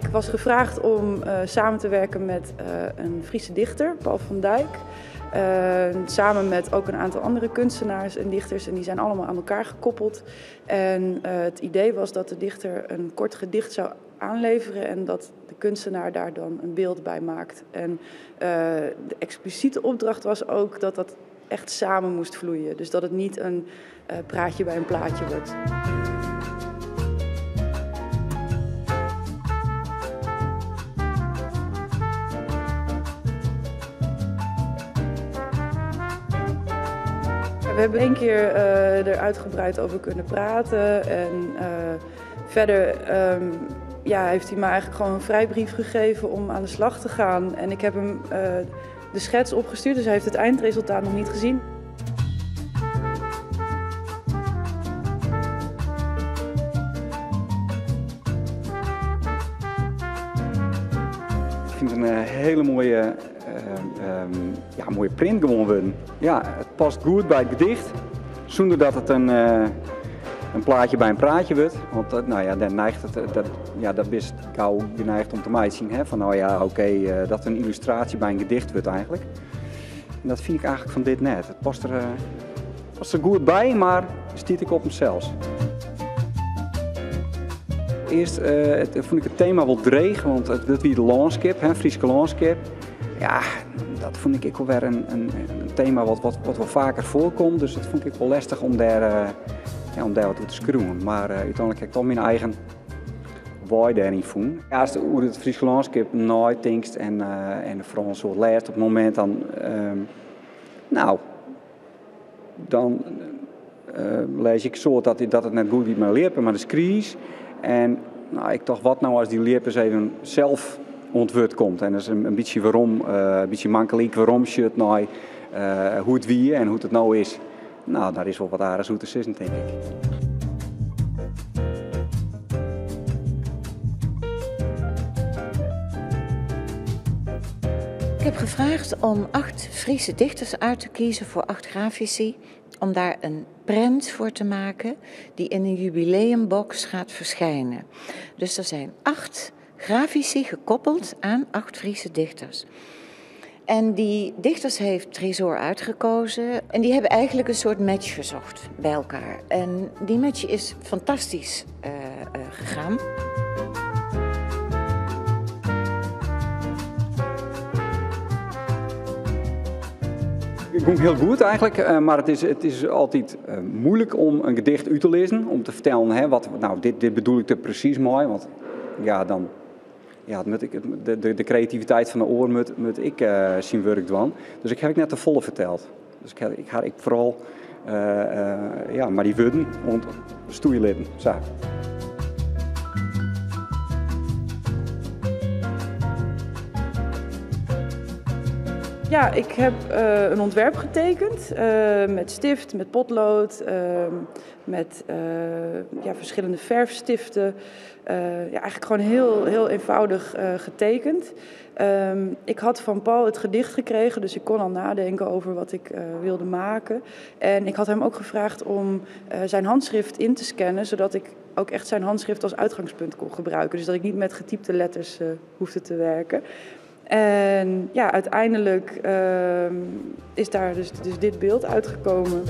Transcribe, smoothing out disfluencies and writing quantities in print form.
Ik was gevraagd om samen te werken met een Friese dichter, Paul van Dijk. Samen met ook een aantal andere kunstenaars en dichters. En die zijn allemaal aan elkaar gekoppeld. En het idee was dat de dichter een kort gedicht zou aanleveren en dat de kunstenaar daar dan een beeld bij maakt. En de expliciete opdracht was ook dat dat echt samen moest vloeien. Dus dat het niet een praatje bij een plaatje wordt. We hebben 1 keer er uitgebreid over kunnen praten en verder heeft hij me eigenlijk gewoon een vrijbrief gegeven om aan de slag te gaan. En ik heb hem de schets opgestuurd, dus hij heeft het eindresultaat nog niet gezien. Ik vind het een hele mooie print geworden. Ja, het past goed bij het gedicht, zonder dat het een plaatje bij een praatje wordt. Want nou ja, dan neigt het dat, ja, dat is gauw geneigd om te mij te zien, hè? Van nou ja, oké, dat een illustratie bij een gedicht wordt eigenlijk. En dat vind ik eigenlijk van dit net. Het past er goed bij, maar stiet ik op mezelf. Eerst vond ik het thema wel dreig, want dat wie de landschap, hè, Frieske landschap. Ja, dat vond ik ook wel weer een thema wat wel vaker voorkomt. Dus dat vond ik wel lastig om daar wat toe te schroeven. Maar uiteindelijk heb ik toch mijn eigen waai daarin voelen. Ja, als je over het Frieske landschap nadenkt en vooral een soort leert op het moment, dan lees ik zo dat het net goed is met leerpen, maar de skries. En ik dacht, wat nou als die leerpers even zelf ontwoord komt. En dat is een beetje waarom, een beetje makkelijk waarom shit nou hoe het wie en hoe het nou is. Nou, daar is wel wat aardigs hoe te zitten, denk ik. Ik heb gevraagd om 8 Friese dichters uit te kiezen voor 8 grafici, om daar een prent voor te maken die in een jubileumbox gaat verschijnen. Dus er zijn 8 grafici gekoppeld aan 8 Friese dichters. En die dichters heeft Tresoar uitgekozen en die hebben eigenlijk een soort match gezocht bij elkaar. En die match is fantastisch gegaan. Het ging heel goed eigenlijk, maar het is altijd moeilijk om een gedicht uit te lezen, om te vertellen, hè, wat, nou, dit, dit bedoel ik er precies mooi, want ja, dan, ja, het moet ik, het, de, de, de creativiteit van de oor moet ik zien werk doen. Dus ik heb ik net de volle verteld. Dus ik heb, ik ga ik vooral ja, maar die woorden ont stoeien zo. Ja, ik heb een ontwerp getekend met stift, met potlood, met verschillende verfstiften. Eigenlijk gewoon heel, heel eenvoudig getekend. Ik had van Paul het gedicht gekregen, dus ik kon al nadenken over wat ik wilde maken. En ik had hem ook gevraagd om zijn handschrift in te scannen, zodat ik ook echt zijn handschrift als uitgangspunt kon gebruiken. Dus dat ik niet met getypte letters hoefde te werken. En uiteindelijk is daar dus dit beeld uitgekomen.